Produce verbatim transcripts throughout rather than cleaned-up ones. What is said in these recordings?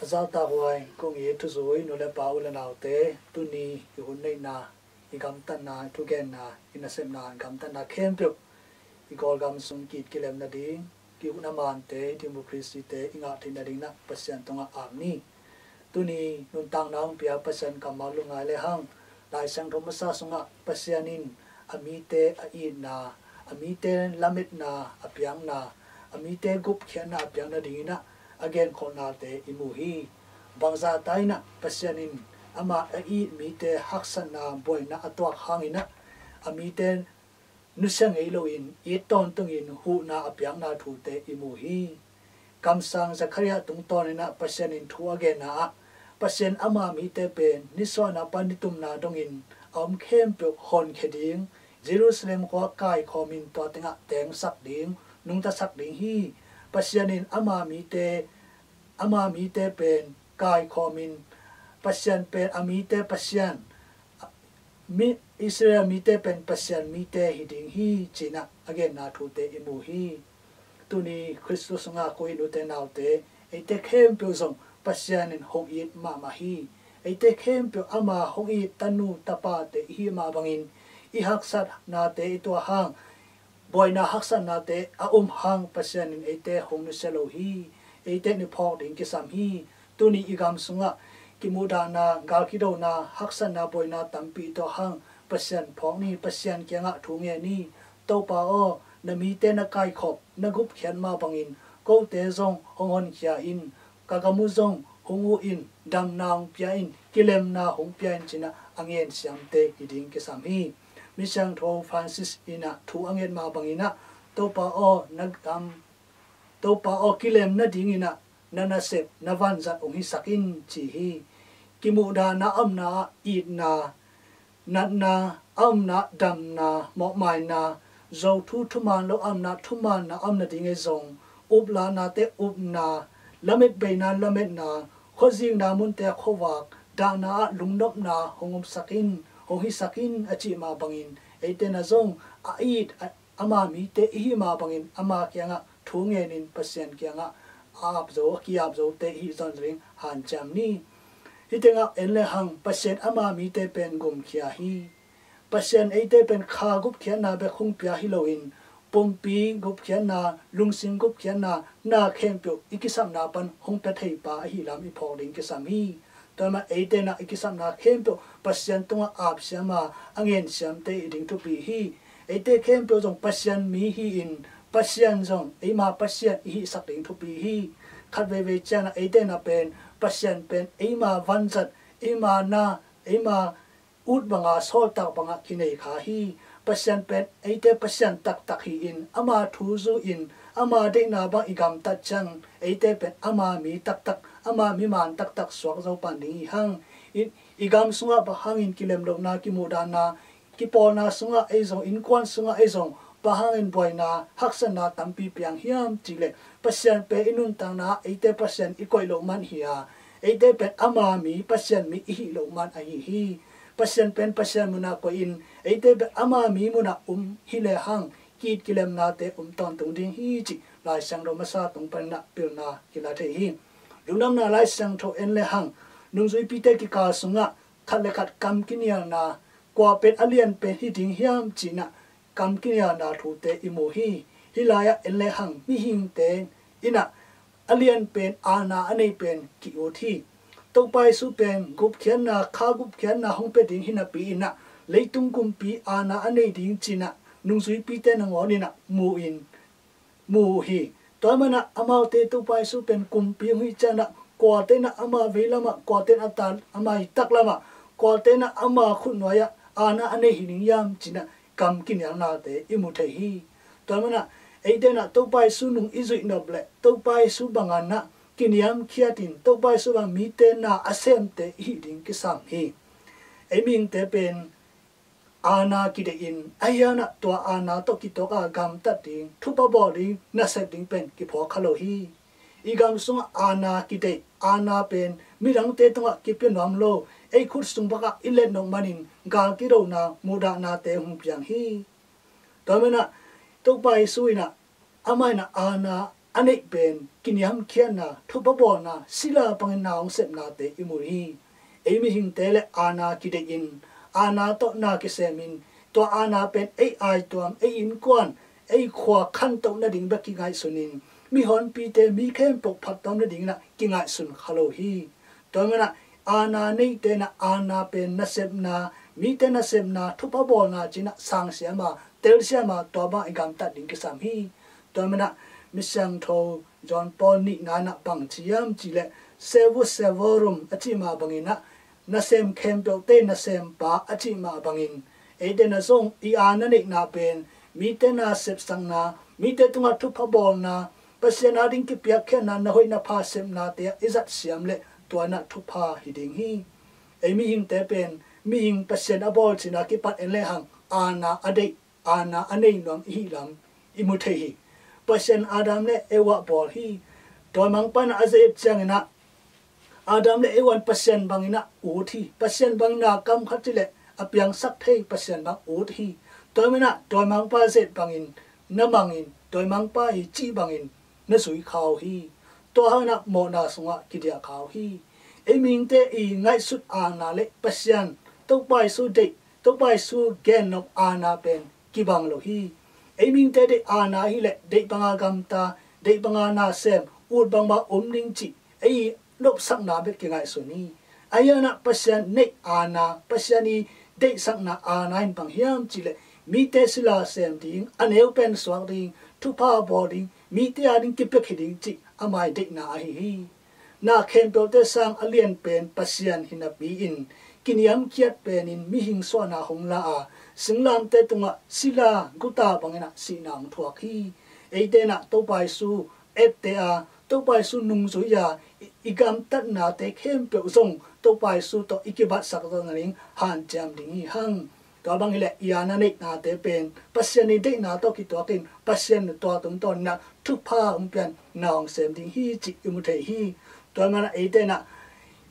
A zahtakhuai kong it thuzui nu le pa, u le naute, tuni i hun neihna, i gamtatna, i thugenna, i nasepna, i gamtatna khempeuh, i Kawlgam sung ki-it kilem nading, ki-ukna mante, democracy-te i ngah theih nading in ah Pasian tungah ap ni. Tuni nuntakna hong pia Pasian kammal lungngai le hang, Lai Siangtho masa sungah Pasian in a mite a itna, a mite lametna a piakna, a mite gupkhiatna a piak nading in ah a genkholhnate i mu hi. Bangzah ta in ah Pasian in ama a it mite haksatna buaina a tuak hangin ah a mite nusia ngei loin it tawntungin huhna a piakna thute i mu hi. Kamsang Zekhariah tungtawnin ah Pasian in thu a genna ah, Pasian ama mite pen nisuahna pan nitumna dongin a om khempeuh honkhia ding, Jerusalem khua kaikhawmin tua tengah tengsak ding, nungtasak ding hi. Pasian in ama mite, ama mite pen kaikhawmin, Pasian pen a mite Pasian, mi, Israel mite pen Pasian mite hi ding hi, ci-in ah a genna thute i mu hi. Tuni Khristu sungah ko-it ute naute, eite khempeuh zong Pasian in hong it mahmah hi. Eite khempeuh ama hong it tanu tapate i hih mah bangin i haksatnate i tuah hang, buaina haksatnate a um hang Pasian in eite hong nusia lo hi. Eite in i phawk ding kisam hi. Tuni i gam sungah kimuhdahna, galkidona, haksatna, buaina tampi i tuah hang Pasian phawk ni, Pasian kiangah thu ngen ni. Topa aw, na mite na kaikhop, na gupkhiat mah bangin kote zong hong honkhia in, ka gam uh zong hong uh in, damna hong pia in, kilemna hong pia in, ci-in ah a ngen siamte hi ding kisam hi. Misiangtho Francis in ah thu a nget mah bangin ah, Topa aw, na gam, Topa aw, kilem nadingin ah na nasep, na vanzat hong hisak in, ci hi. Kimuhdahna a omna ah itna, natna a omna, damna, mawhmaina, zo thu thuman lo a omna thumanna a om nading ei zong, uplahnate upna, lametbeina lametna, khuazikna munte khuavak, dahna ah lungnopna hong omsak in, hong hisak in, a cih mah bangin eite in ah zong a it, a, ama mite i hih mah bangin ama kiangah thu ngenin Pasian kiangah a ap zo, a ki-ap zote i hih zong ding hanciam ni. Hih tengah en le hang Pasian ama mite pen gumkhia hi. Pasian eite pen kha gupkhiatna bek hong pia hi loin, pumpi gupkhiatna, lungsim gupkhiatna, na khempeuh i kisapna pan hong pia thei pa ahih lam i phawk ding kisam hi. Tua mah eite in ah i kisapna khempeuh Pasian tungah ap siam a, a ngen siamte i ding thupi hi. Eite khempeuh zong Pasian mi hi-in, Pasian zong eima Pasian i hihsak ding thupi hi. Khat veivei ciangin ah eite in ah pen, Pasian pen eima vanzat, eima na, eima ut banga, sawltak banga kinei kha hi. Pasian pen eite Pasian taktak hi-in, ama thu zu-in, ama deihna bang i gamtat ciang, eite pen ama mi taktak, ama mi man taktak suak zo pan ding hi hang. I, i gam sungah bang hangin kilem lohna, kimuhdahna, kipawlna sungah ei zong, innkuan sungah ei zong, bang hangin buaina, haksatna tampi piang hiam cih leh, Pasian pen i nuntakna ah eite Pasian i koih loh man hi a, eite pen ama mi, Pasian mi i hih loh man ahi hi. Pasian pen Pasian munah koih in, eite pen ama mi munah um hi le hang, ki-it kilemnate um tawntung ding hi cih Lai Siangtho masa tung panin ah pilna kila thei hi. Lungdamna Lai Siangtho en le hang, nungzuipite kikal sungah khat le khat kam kinialna, kua pen a lian pen hi ding hiam ci-in ah kam kinialna thute i mu hi. Hih lai-ah en le hang mihingte in ah a lian pen, aana a nei pen ki-ut hi. Topa Jesu pen gupkhiatna, kha gupkhiatna hong pia ding hi napi in ah, leitung kumpi aana a nei ding ci-in ah nungzuipite nangawn in ah mu in, mu uh hi. Tua manin ah amaute Topa Jesu pen kumpi hong hih ciangin ah, kuate in ah ama veilamah, kuate in ah a tan, ama i taklamah, kuate in ah ama khutnuai-ah aana a nei hi ding hiam ci-in ah kam kinialnate i mu thei hi. Tua manin ah eite in ah Topa Jesu nung i zuih nop leh Topa Jesu bangin ah kiniamkhiat in, Topa Jesu bang mite na a semte i hih ding kisam hi. Ei mihingte pen aana kideih in, ahi hangin ah tua aana tawh kituak a gamtat ding, thupha bawl ding, nasep ding pen kiphawk kha lo hi. I gam sungah aana kideih, aana pen midangte tungah kipia nuam lo, ei khut sung bakah i let nop manin galkidona, muhdahnate hong piang hi. Tua manin ah Topa Jesu in ah amah in ah aana a neih pen kiniamkhiatna, thupha bawlna, sila bangin na hong sepnate i mu hi. Ei mihingte le aana kideih in, aana tawh na kisem in, tua aana pen ei aituam, ei innkuan, ei khua khantoh nading bek kingaihsun in, mihonpite, mi khempeuh phattuam nadingin ah kingaihsun kha lo hi. Tua manin ah aana neite in ah aana pen nasepna, mite nasepna, thupha bawlna ci-in ah sangsiam a, telsiam a, tua bang i gamtat ding kisam hi. Tua manin ah Misiangtho John Paul nihna in ah bang ci hiam cih leh, Servus servorum a cih mah bangin ah, nasem khempeuhte nasempa a cih mah bangin, eite in ah zong i aana neihna pen mite na sepsakna, mite tungah thupha bawlna, Pasian ading kipiakkhiatna, na hoih na pha sepnate ah i zatsiam leh tua in ah thupha hi ding hi. Ei mihingte pen mihing Pasian a bawl cihna kipat en lehang aana a deih, aana a nei nuam i hih lam i mu thei hi. Pasian Adam le Eva bawl hi. Dawimangpa in ah a zep ciangin ah Adam le Eva in Pasian bangin ah ut hi. Pasian bangin ah kam khat cih leh a piangsak thei Pasian bang ut hi. Tua manin ah dawimangpa zep bangin na mang in, dawimangpa i cih bangin na zui kha uh hi. Tua hangin ah mawhna sungah kidiah kha uh hi. Ei mihingte i ngaihsut aana le Pasian, Topa Jesu deih, Topa Jesu gennop aana pen kibang lo hi. Ei mihingte deih aana ahih leh deih banga gamta, deih banga nasem, ut bangbang om ding cih ei nopsakna bek kingaihsun hi. Ahi zongin ah Pasian neih aana, Pasian i deihsakna aana in bang hiam cih leh mite sila sem ding, a neu pen suak ding, thupha bawl ding, mite ading kipia khia ding cih ama i deihna ahi hi. Na khempeuhte sang a lian pen Pasian hi napi-in, kiniamkhiat penin mihing suahna hong la a, singlamteh tungah sila guta bangin ah sihna hong thuak hi. Eite in ah Topa Jesu etteh a, Topa Jesu nungzui a, i, i gamtatnate khempeuh zong Topa Jesu tawh i kibatsak zawh nading hanciam ding hi hang. Tua bang hi leh i aana neihnate pen Pasian i deihna tawh kituakin Pasian in tua tungtawnin ah thupha hong pian na hong sem ding hi cih i mu thei hi. Tua manin ah eite in ah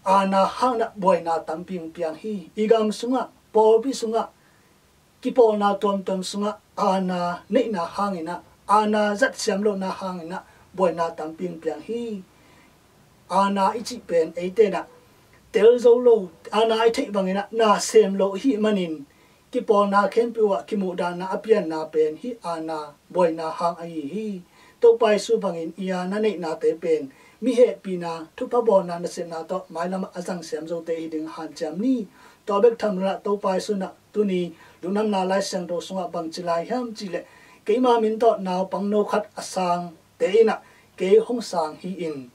aana hangin ah buaina tampi hong piang hi. I gam sungah, pawlpi sungah, kipawlna tuamtuam sungah aana neihna hangin ah, aana zatsiam lohna hangin ah buaina tampi hong piang hi. Aana i cih pen eite in ah tel zo lo, aana i theih bangin ah na sem lo ahih manin, kipawlna khempeuh ah kimuhdanna a pianna pen hih aana buaina hang ahi hi. Topa Jesu bangin i aana neihnate pen mi hehpihna, thupha bawlna, nasepna tawh mailamah a zangsiam zote hi ding hanciam ni. Tua bek tham loin ah Topa Jesu in ah tuni lungdamna Lai Siangtho sungah bangci lai hiam cih leh, keima min tawh naupangno khat a sangte in ah kei hong sang hi in,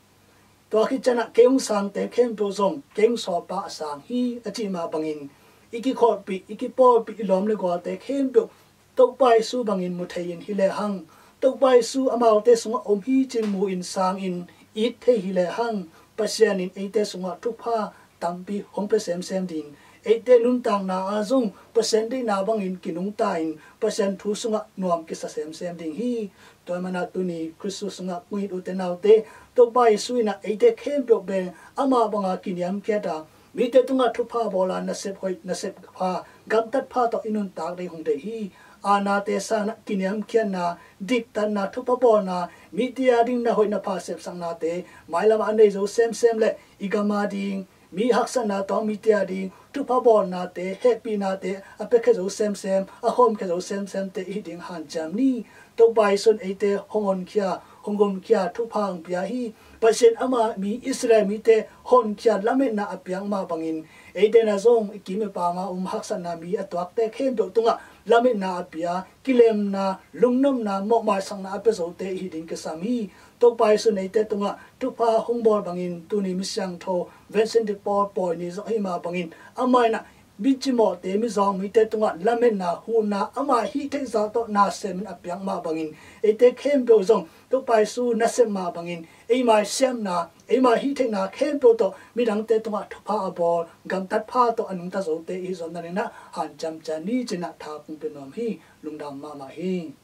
tua khit ciangin ah kei hong sangte khempeuh zong kei hong sawlpa a sang hi a cih mah bangin, i kikholhpih, i kipawlpih, i lawm le gualte khempeuh Topa Jesu bangin mu thei in hi lehang, Topa Jesu amaute sungah om hi ci-in mu in, sang in, it thei hi lehang, Pasian in eite sungah thupha tampi hong pia semsem ding, eite nuntakna ah zong Pasian deihna bangin kinungta in Pasian thu sungah nuam kisa semsem ding hi. Tua manin ah tuni Khristu sungah kong it u te nau te, Topa Jesu in ah eite khempeuh pen amah banga kiniamkhiat a, mite tungah thupha bawl a, nasep hoih, nasep pha, gamtat pha tawh i nuntak ding hong deih hi. Aanate sangin ah kiniamkhiatna, diktatna, thupha bawlna, mite ading na hoih na pha sepsaknate mailamah a nei zo semsem leh i gam ading, mi haksatna tawh mite ading thupha bawlnate, hehpihnate a piakhia zo semsem, a khawmkhia zo semsemte i hi ding hanciam ni. Topa Jesu in eite hong honkhia, hong gumkhia, thupha hong pia hi. Pasian ama mi Israel mite honkhia, lametna a piak mah bangin, eite in ah zong i kim i pam a om haksatna, mi a tuakte khempeuh tungah lametna a pia, kilemna, lungnopna, mawhmaisakna a pia zote i hi ding kisam hi. Topa Jesu in eite tungah thupha hong bawl bangin, tuni Misiangtho Vincent de Paul pawi ni zong ahih mah bangin, amah in ah mi cimawhte, mizawng mite tungah lametna, huhna, amah hih theih zah tawh na semin a piak mah bangin, eite khempeuh zong Topa Jesu nasep mah bangin, eima i siamna, eima i hih theihna khempeuh tawh midangte tungah thupha a bawl, gamtat pha tawh a nungta zote i hi zawh nadingin ah hanciam ciat ni ci-in ah tha kong pia nuam hi. Lungdam mahmah hi.